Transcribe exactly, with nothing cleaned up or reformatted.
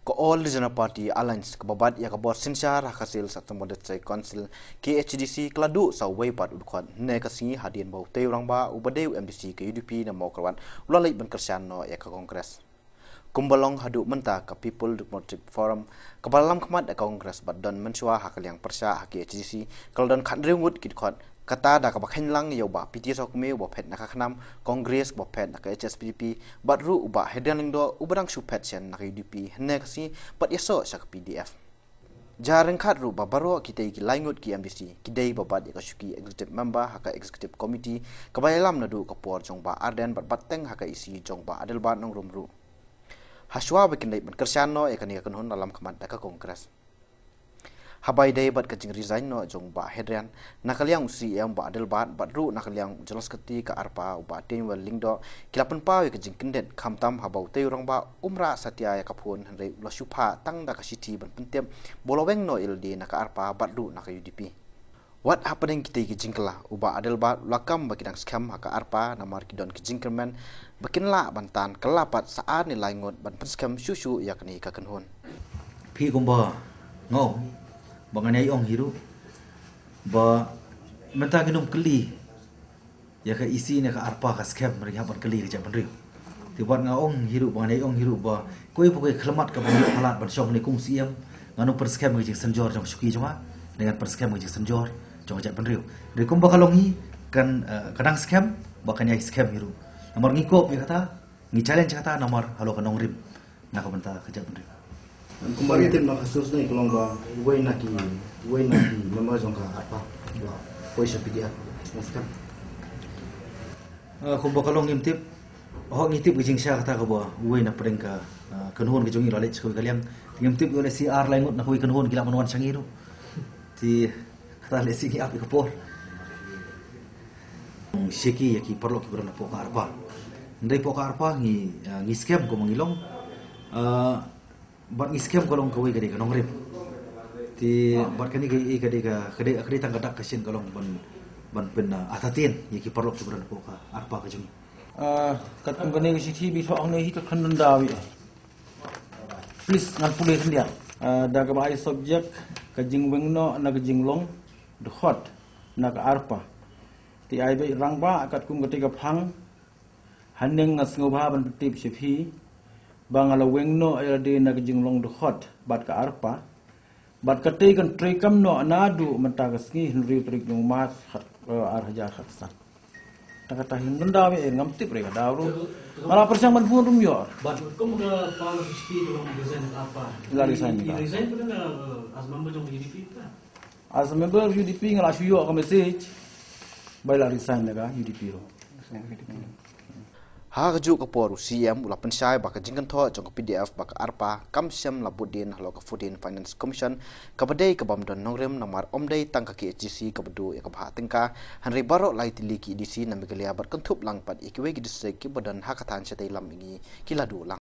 Ka All Regional Party Alliance kaba bat ïa ka bor synshar ha ka Sils Autonomous District Council, K H A D C, ka la duh sa uwei pat u dkhot hynne ka sngi hadien ba utei u rangbah uba dei u M D C ka U D P na Mawkyrwat u la leit ban kyrshan noh ïa ka Congress. Kumba long haduh mynta, ka People Democratic Forum kaba la lam khmat ïa ka Congress bad don mynshuwa ha ka liang pyrshah ha K H A D C ka la don khathynriew ngut ki dkhot, kata da kaba kheiñ lang ïa u Bah P T Sawkmie uba phet na ka KHNAM, Congress uba phet na ka H S P D P, bad ruh u Bah Hadrian Lyngdoh uba dang shu phet shen na ka U D P hynne ka sngi bad ïasoh sha ka P D F. Jia ryngkat ruh ba baroh kitei ki lai ngut ki M D C ki dei ba bat ïa ka shuki Executive Member ha ka Executive Committee kaba ïalam naduh ka por jong Bah Ardent bad bat teng ha ka E C jong Bah Adelbert Nongrum ruh. Hashwa ba kin leit ban kyrshan noh ïa kane ka kynhun, la lam khmat da ka Congress. Haba ïadei bad ka jingresign noh jong u Bah Hadrian na ka liang u C E M Bah Adelbert bad ruh na ka liang u General Secretary ka ARPA u Bah Teiñwell Lyngdoh, ki la pynpaw ïa ka jingkyndit, khamtam haba utei u rangbah um rah satia ïa ka phone hynrei u la shu phah tang da ka shithi ban pyntip ba u la weng noh ïalade na ka ARPA bad ruh na ka U D P. Wat hapdeng kitei ki jingkylla, u Bah Adelbert u la kam ba ki dang skhem ha ka ARPA namar ki don ki jingkyrmen ba kin lah ban tan kylla pat sa ar ne lai ngut ban pynskhem shuh shuh ïa kane ka kynhun. Phi kumba nga ong, ba ngan ïai ong hi ruh ba mynta ngin ym kylli ïa ka E C ne ka ARPA ka skhem, hynrei ngi hap ban kylli ïa ka jaitbynriew. Te bad nga ong hi ruh ba, ngan ïai ong hi ruh ba kawei pa kawei ka khyllipmat kaba ngi ïoh palat ban shong hangne kum C E M, ngan ym pynskhem ïa ka jingsynjor jong ka shuki jong nga, ngan pynskhem ïa ka jingsynjor jong ka jaitbynriew. Hynrei kumba ka long hi, kan, eh, ka dang skhem bad kan ïai skhem hi ruh. Namar ngi cope ïa kata, ngi challenge ïa kata namar halor ka nongrim na ka bynta ka jaitbynriew. Kumba ngi tip na ka source ne ka long ba uwei na ki, uwei na ki member jong ka ARPA ba poi sha P D F. Ngan skhem. Eh, kumba ka long ngim tip. Hooid ngi tip ka jingshisha kata kaba uwei na pdeng ka, eh, kynhun ka jong ngi la leit sha kawei ka liang. Ngim tip, lehse ar lai ngut na kawei ka kynhun ki lah ban wan sha ngi ruh. Te kata lehse ngi ap ïa ka por. Shaki ïa ki paralok kiba don hapoh ka ARPA. Hynrei hapoh ka ARPA ngi, eh, ngi skhem kumba ngi long. Eh, bad ngi skhem ka long kawei ka dei ka nongrim. Te bad kane ka, eh, ka dei ka, ka dei, ka dei tang ka dak ka shin ka long ban, ban pyn, eh, entertain ïa ki paralok kiba don hapoh ka ARPA ka jong ngi. Ah, katkum kane ka shithi ba i thoh hangne hi, ka khyndaw ïa. Please ngan pule khyndiat. Ah, da kaba ai subject ka jingweng noh na ka jinglong dkhot na ka ARPA. Te ai beit rangbah katkum kata ka phang. Haneng nga sngewbha ban pyntip sha phi ba nga la weng noh ïalade na ka jinglong dkhot bad ka ARPA. Bad kata kan treikam noh naduh mynta ka sngi hynriew tarik jong u March, eh, ar hajar khatsan. Ta kata hi ngan daw ïa, ngam tip re ka daw ruh. Nga la pyrshang ban phone ruh ym ïoh. Bad kum ka power of speech long resign ka ARPA. La resign ka. Resign pun na, eh, as member jong U D P ka. As member U D P nga la shu ïoh ka message ba la resign na ka U D P ruh. Ha kajuh ka por u C M u la pynshai ba ka jingkynthoh jong ka P D F bad ka ARPA kam shym la bud dien halor ka fourteen Finance Commission, kaba dei ka bym don nongrim namar ym dei tang ka K H A D C kaba duh ïa ka bhah tyngka, hynrei baroh lai tylli ki A D C na Meghalaya bad kynthup lang pat ïa kiwei ki district kiba don ha ka thaiñ shatei lam ïa ngi ki la duh lang.